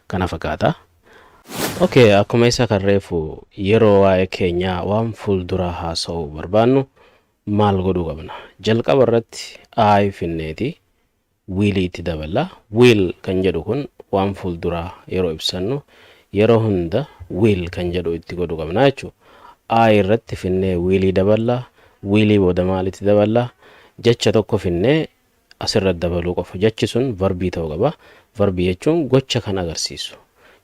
Kana fakkaata. Okay, akkuma isa kan reefu yeroo waa'ee keenyaa waan fuulduraa haasa'uu barbaannu maal godhuu qabna? Jalqaba irratti I finneeti will itti daballa. Will kan jedhu kun waan fuulduraa yeroo ibsannu yeroo hunda will kan jedhu itti godhuu qabna jechuudha. I irratti finnee will daballa. Will booda maal itti daballa? Jecha tokko finnee asirratti dabaluu qofa. Jechi sun verbii ta'uu qaba. Verbii jechuun gocha kan agarsiisu.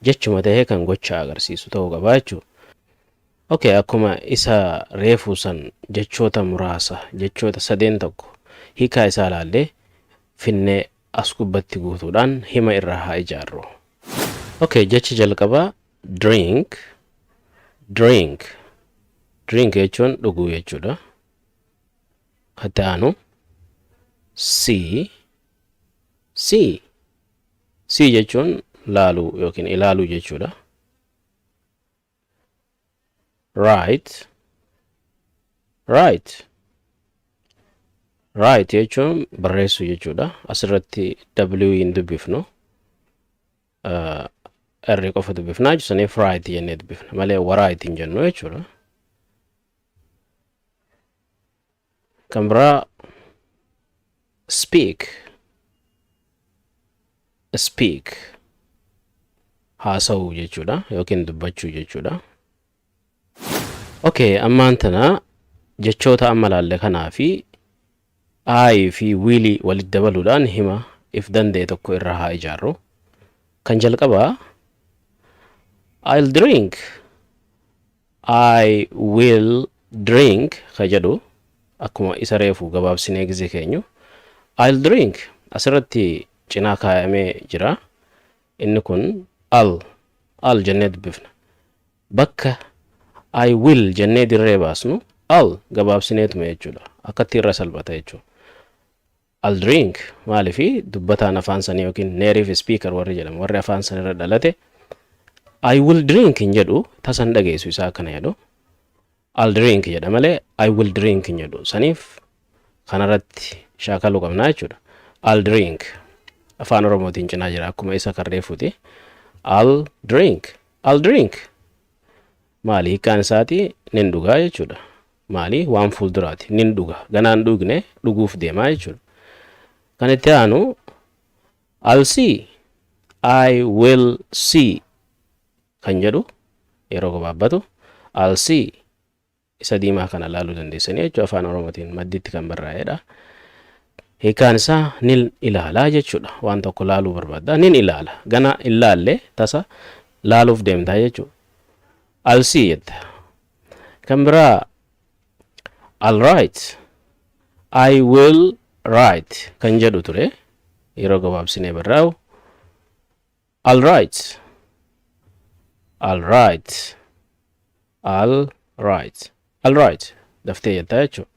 Jechuma tahee kan gocha agarsiisu ta'uu qaba jechuudha. Okay, akkuma isa reefuu san jechoota muraasa, jechoota sadeen tokko hiikaa isaa ilaallee finnee as gubbatti guutuudhaan hima irraa haa ijaarru. Okay, jechi jalqabaa drink, drink. Drink jechuun dhuguu jechuudha. Itti aanu see, see. See jechuun laaluu yookiin ilaaluu jechuudha. Write, write. Write jechuun barreessuu jechuudha. Asirratti W hin dubbifnu. R qofa dubbifnaa jechuudha. Write jennee dubbifna malee write hin jennu jechuudha. Kan biraa speak, speak haasa'uu jechuudha yookiin dubbachuu jechuudha. Okay, ammaan tana jechoota amma laalle kanaa fi I fi will walitti dabaluudhaan hima if danda'e tokko irraa haa ijaarru. Kan jalqabaa I'll drink, I will drink ka jedhu akkuma isa reefu gabaabsinee gizee keenyu I'll drink asirratti cinaa kaayamee jira. Inni kun al al jennee dubbifna. Bakka I will jennee dirree baasnu al gabaabsineetuma jechuudha. Akkatti irra salphata jechuudha. I'll drink maaliifi dubbataan afaan sanii yookiin native speaker warri jedhamu, warri afaan sanirra dhalate, I will drink hin jedhu, tasan dhageessu isaa akkana jedhu. I'll drink jedha malee I will drink hin jedhu. Saniif kanarratti shaakaluu qabnaa jechuudha. I'll drink afaan Oromootiin cinaa jira akkuma isa kan reefuuti. I'll drink, I'll drink maali hiikkaan isaati? Nin dhugaa jechuudha. Maali? Waan fuulduraati. Nin dhuga, ganaan dhugne, dhuguuf deemaa jechuudha. Kan itti aanu I'll see, I will see kan jedhu yeroo gabaabbatu I'll see. Isa diimaa kana laaluu dandeessanii jechuudha, afaan Oromootiin madditti kan barraa'edha. Hiikkaan isaa nin ilaalaa jechuudha. Waan tokko laaluu barbaadda, nin ilaala. Gana hin laalle, tasa laaluuf deemtaa jechuudha. I'll see jetta. Kan biraa I'll write, I will write kan jedhu ture yeroo gabaabsinee barraa'u I'll write, I'll write, I'll write, I'll write daftee jettaa jechuudha.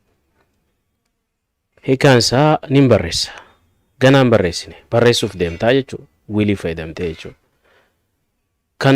Hiikkaan isaa nin barreessa. Ganaan barreessine, barreessuuf deemtaa jechuudha. Will fayyadamtee jechuudha.